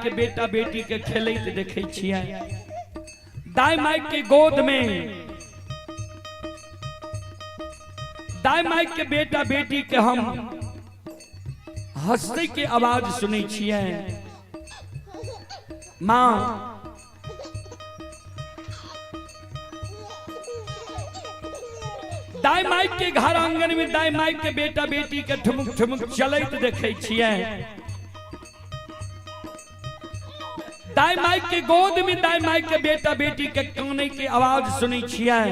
के बेटा बेटी के खेलैत देखै छियै। दाय माय के गोद में दाय माय के बेटा बेटी के हम हंसते के आवाज सुनै छियै। माँ दाय माय के घर आंगन में दाय माय के बेटा बेटी के ठुमुक ठुमुक चलैत देखै छियै। दाय माय के गोद में दाय माय के बेटा बेटी के काने के आवाज सुनै छियै।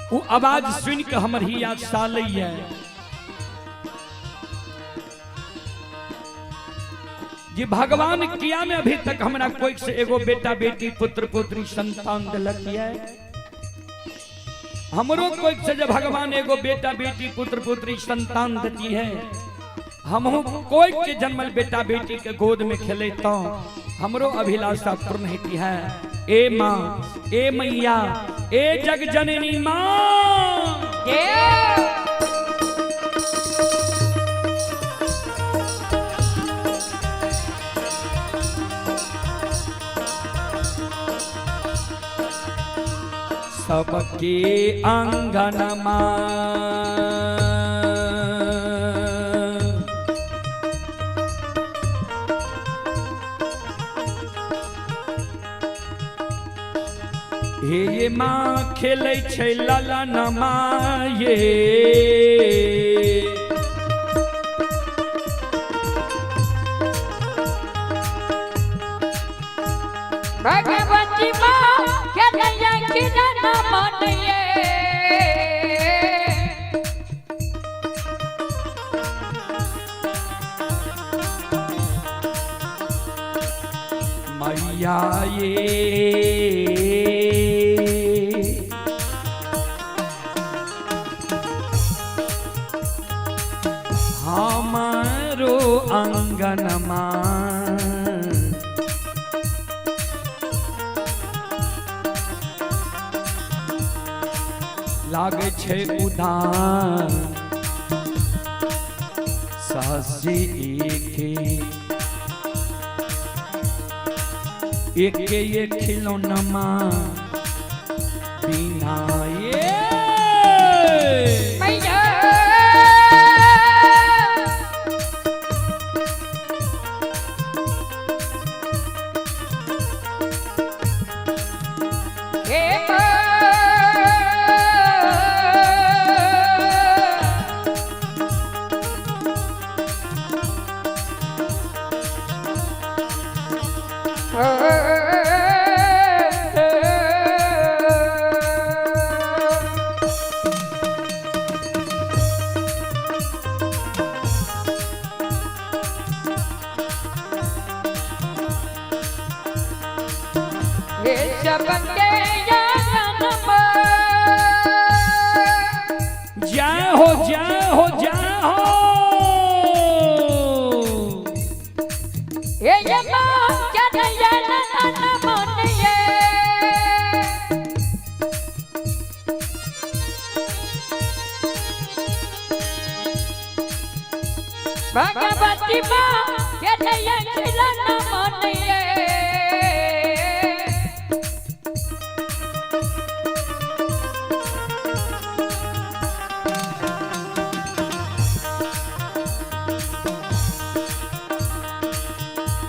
ओ आवाज सुन के हमर हिया सालैया जे भगवान किया में अभी तक हमरा कोई से एगो बेटा बेटी पुत्र पुत्री संतान दिलक ये। हमरो कोई से जब भगवान एगो बेटा बेटी पुत्र पुत्री संतान देती है, हमहू कोई के जन्मल बेटा बेटी के गोद में खेले तो हमरो अभिलाषा पूर्ण होती है। ए माँ, ए मैया, ए जग जननी माँ। सबके आंगन माँ हे माँ खेलै छै ललन माँ ये। भगवती माँ खेलैया खिलौना मन ये। मैया ये हमारो आंगन माँ लागे छै उदान सहसी एके एके ये खिलौना माँ बिना ये। मैया हे माँ। हे सबके आंगन जय हो जय हो जय हो। हे माँ खेलैया ललन मन ये। भगवती माँ खेलैया खिलौना मन ये।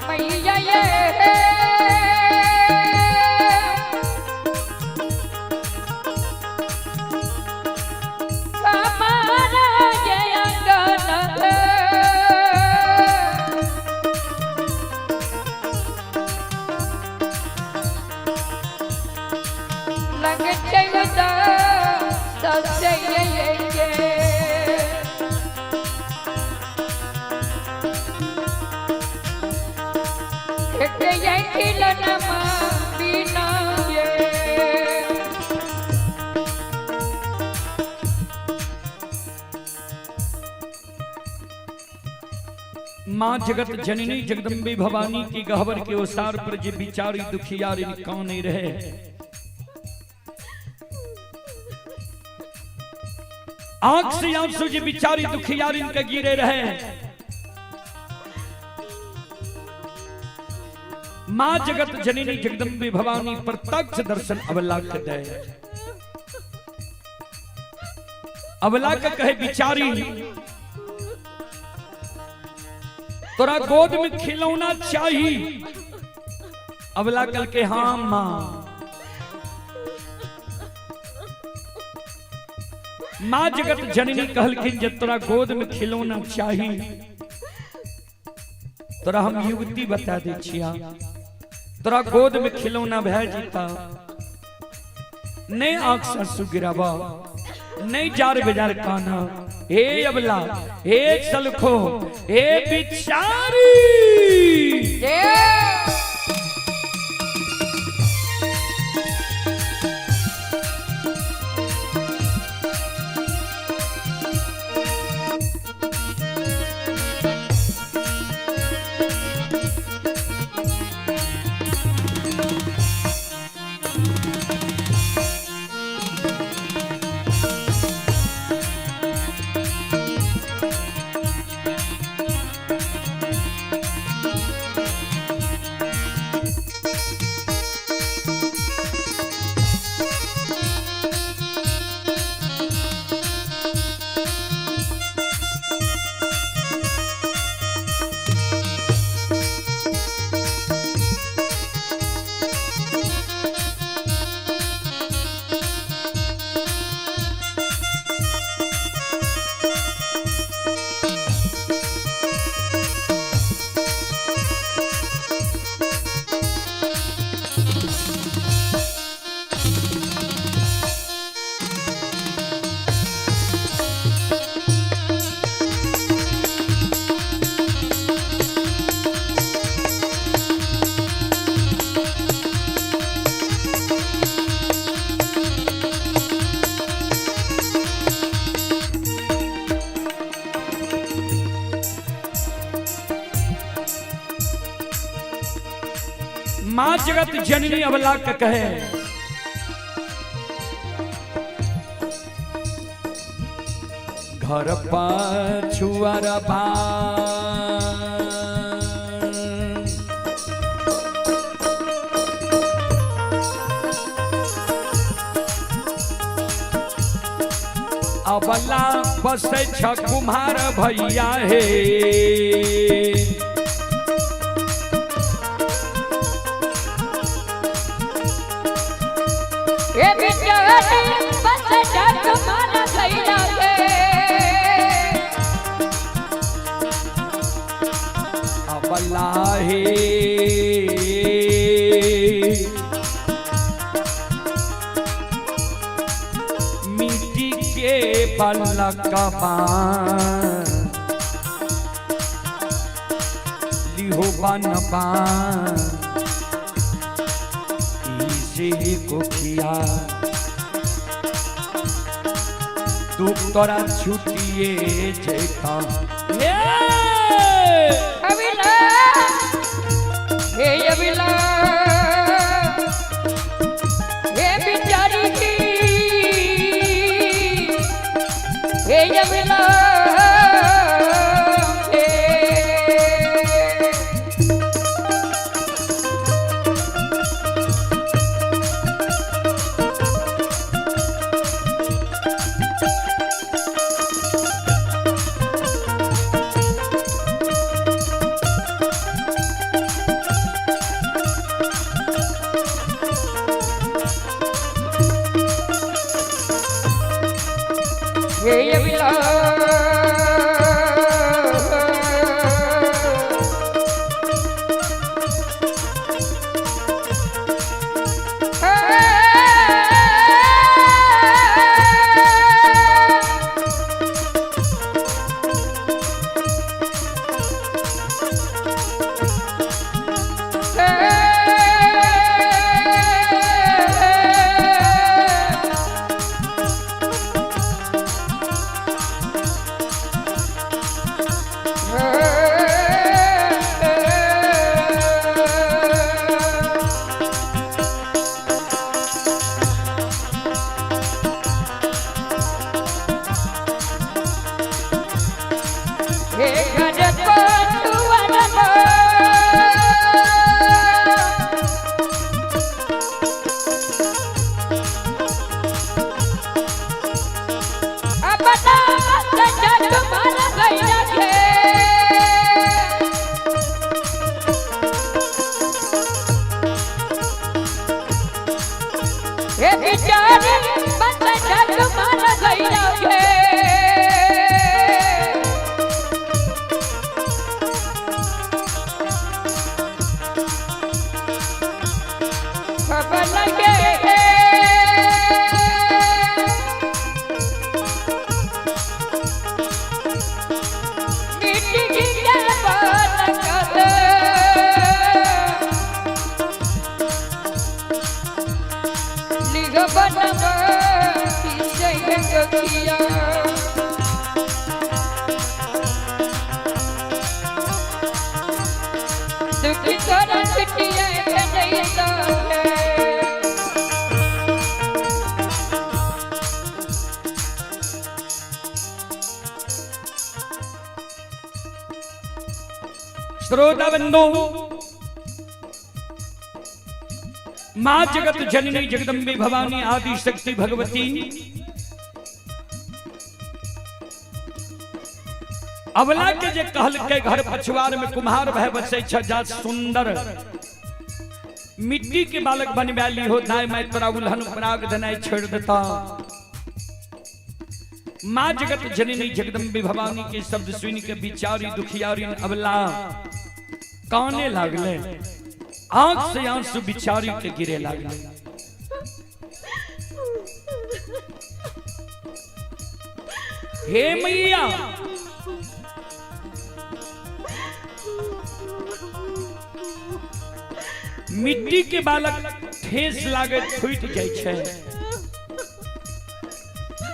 मैया ये हमारा ये आंगन लग चलता सबसे ये एक ये खिलौना माँ बिना ये। माँ जगत जननी जगदम्बे भवानी की गहवर के ओसार पर जे बिचारी दुखियारी काने रहे। आंख से आंसू जी बिचारी दुखियारी के गिरे रहे। मां जगत जननी जगदम्बे भवानी प्रत्यक्ष दर्शन अवला के दे। अवला के कहे बिचारी तोरा गोद में खिलौना चाहिए। अवला कल के हाँ मां। मां जगत जननी कहलखिन जे तोरा गोद में खिलौना चाहिए, तोरा हम युवती बता दे छिया, तोरा गोद में खिलौना भै जीता, नहीं आंख से आंसू गिरावा, नहीं जार बेजार काना। हे अबला, हे सलखो, हे बिचारी, मां जगत जननी अबला के कहे, घर पछुअर अबला बसै छ कुम्हार भैया हे। हे बिचारी बस जग मन भैया के। अबला हे मिट्टी के बलकबा लिहो बनबा इसे कोखिया दुख तोरा छुटिए जेता। हे अबिला, हे अबिला, हे बिचारी की, हे अबिला, हे। हे घर पटुअन। अपना बस जग मार गइला के। हे बिचारी बस जग मार गइला के। खबर लगे मिट्टी के बरकत लिख बनब किया। दुखी तोरा पिटिया नहीं तो। श्रोता बंधु, माँ जगत जननी जगदम्बे भवानी आदि शक्ति भगवती अवला के जे कहल के घर पछुआर में कुम्हार भय बसै छ जा सुंदर मिट्टी के बालक बनवा ली हो दाय मैं तोरा उल्हन पराग धनाई छोड़ देता। माँ जगत जननी जगदम्बे भवानी के शब्द सुन के बिचारी दुखियारी अबला काने लागले, आंख से आंसू बिचारी के गिरे लागले। हे मैया, मिट्टी के बालक ठेस लागे फूट जाय छै।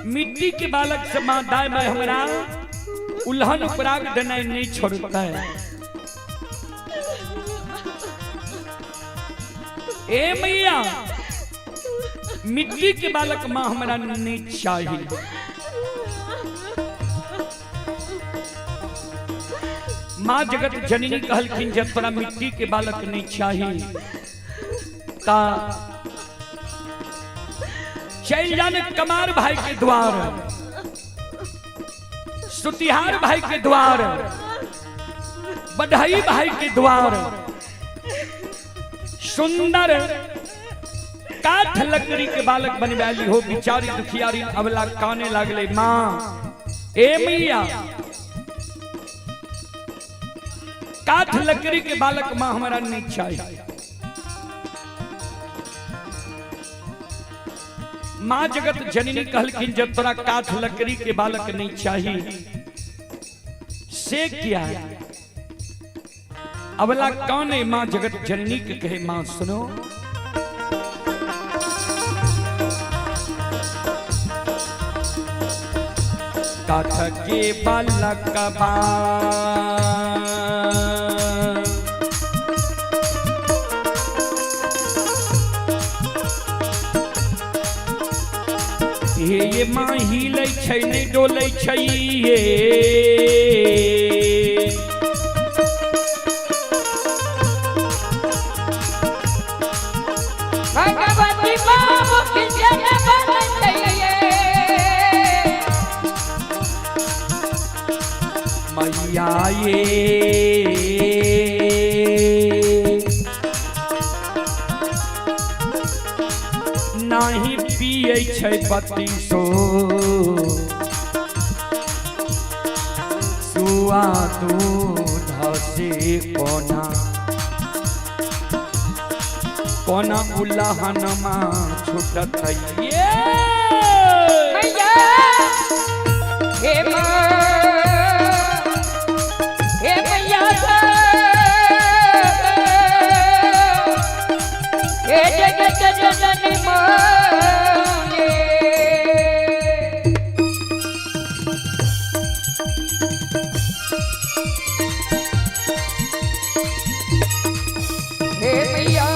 मिट्टी के बालक से माँ दाय माय हमरा उल्हन उपराग देनाइ नहीं छोड़ता है। ए मैया, मिट्टी के बालक माँ हमरा नहीं चाहिए। माँ जगत जननी कहलखिन जब तोरा मिट्टी के बालक नहीं चाहिए ता चल जाने कमार भाई के द्वार, सुतिहार भाई के द्वार, बढ़ई भाई के द्वार, सुंदर काठ लकड़ी के बालक बनवाली हो। बिचारी दुखियारी अबला काने लागले, माँ ए मैया, काठ लकड़ी के बालक माँ हमारा नहीं चाहिए। माँ जगत जननी कहलखिन जब तोरा काठ लकड़ी के बालक नहीं चाहिए से क्या अबला कौन है। माँ जगत जननी के कहे, माँ सुनो, काठ के बालक बा हे ये माँ हिलै छै नहि डोलै छै ये। भगवती बाबू की जय बनैये। मैया ये नाही पियै छै बत्तीसो सुआ दूध से कोना कोना उलहनमा छूटत ये। मैया हे माँ, हे मैया हे जगत जननी माँ। हे मैया,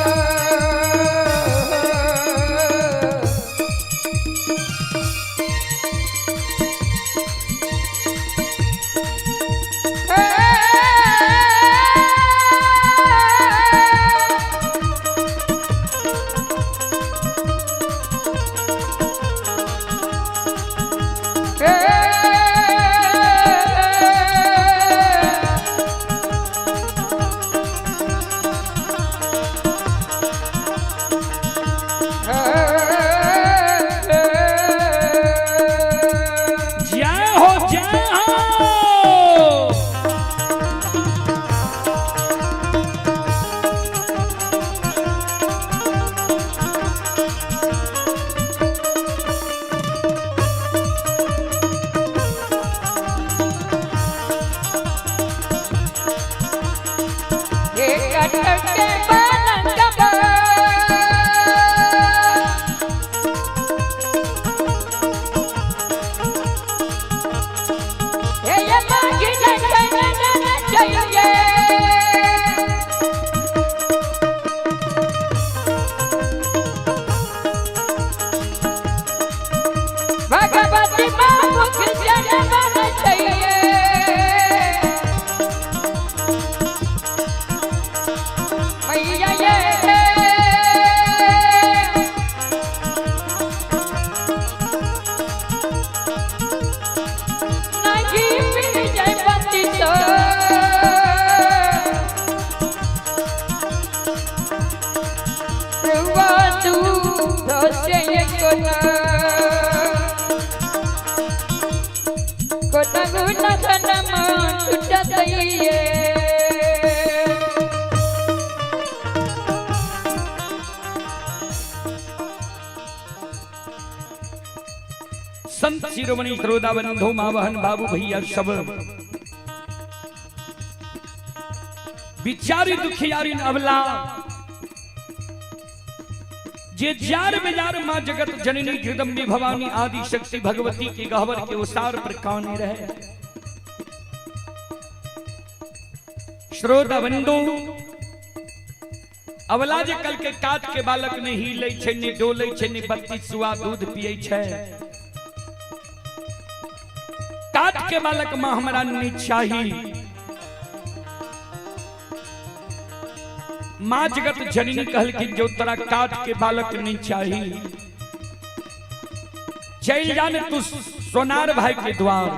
जतइए। संत शिरोमणि श्रोता बंधु माँ बहन बाबू भैया सब बिचारी दुखियारी अबला जे जार बेजार माँ जगत जननी जगदम्बी भवानी आदि शक्ति भगवती के गहवर के उसार पर काने रहे। श्रोता बंधु अबला जे कल के काट के बालक ने हिले छै ने डोले छै ने बत्ती सुआ दूध पिए छै। काट के बालक माँ हमरा नहीं चाही। माँ जगत जननी कहलखिन जो तोरा काट के बालक नहीं चाही चल जाने तू सोनार भाई के द्वार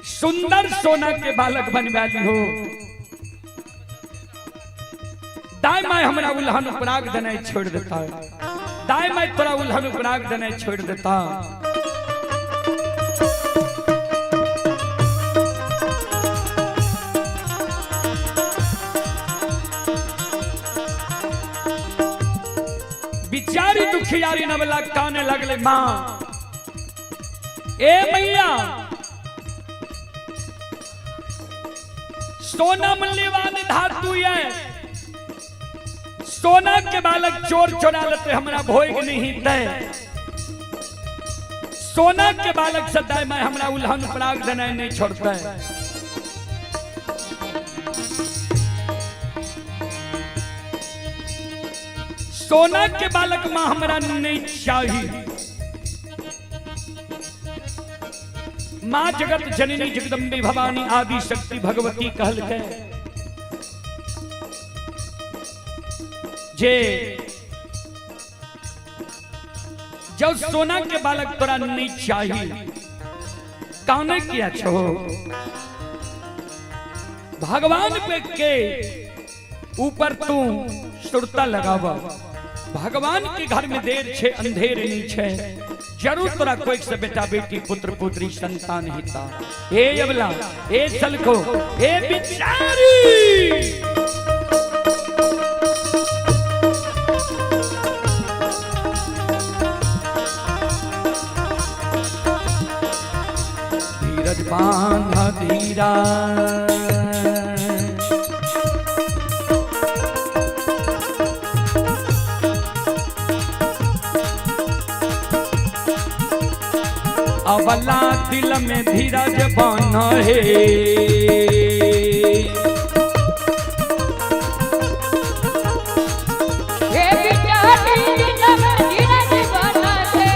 सुंदर सोना के बालक बनवा ली हो। दाई माई हमरा उल्हन उपराग देनाइ छोड़ देता, दाई माई तोरा उल्हन उपराग देनाइ छोड़ देता। बिचारी दुखियारी नवला काने लगले माँ ए मैया सोना मूल्यवान धातु है, सोना के बालक चोर चोरा लेते हमरा भोग नहीं दे। सोना के बालक सदाय मैं हमरा उल्हन पराग देना नहीं छोड़ते। सोना के बालक मां हमरा नहीं चाहिए। मां जगत जननी जगदम्बे भवानी आदि शक्ति भगवती कहलकै जे जब सोना के बालक तोरा नहीं चाहिए काने किया छो भगवान पे के ऊपर तू सुरता लगावा। भगवान के घर में देर छे अंधेर नहीं छे, जरूर तोरा कोई से बेटा बेटी पुत्र पुत्री संतान हिता। हे अबला हे सलखो हे बिचारी धीरज बांध धीरा अबला दिल में धीरज बन हे। बिचारी दिल में धीरज बन हे।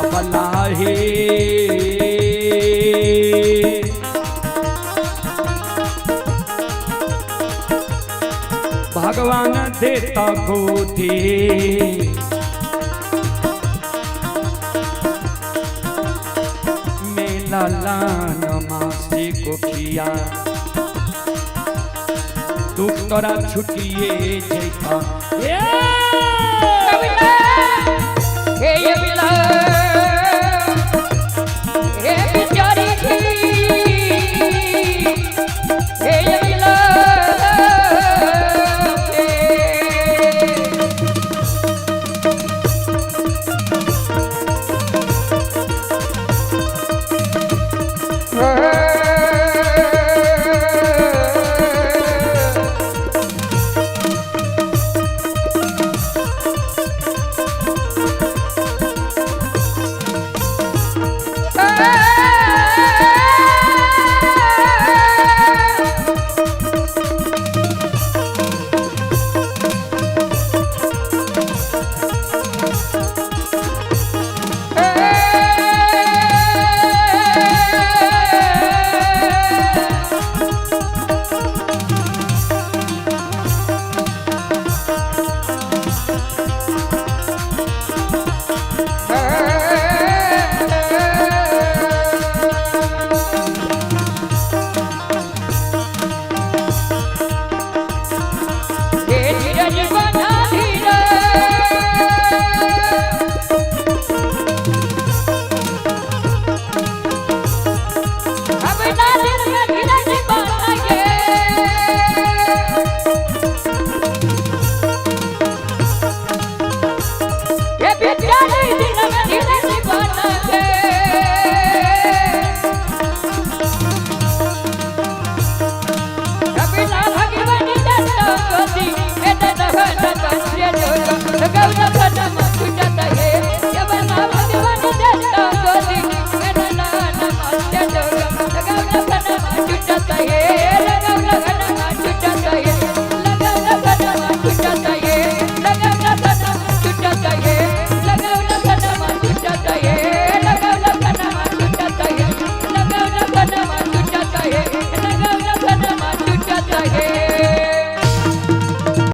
अबला हे भगवान देता गोदी मेला लान मासी को किया दुख तोरा छुटिए जैता। हे अबला हे बिचारी हे अबला विचार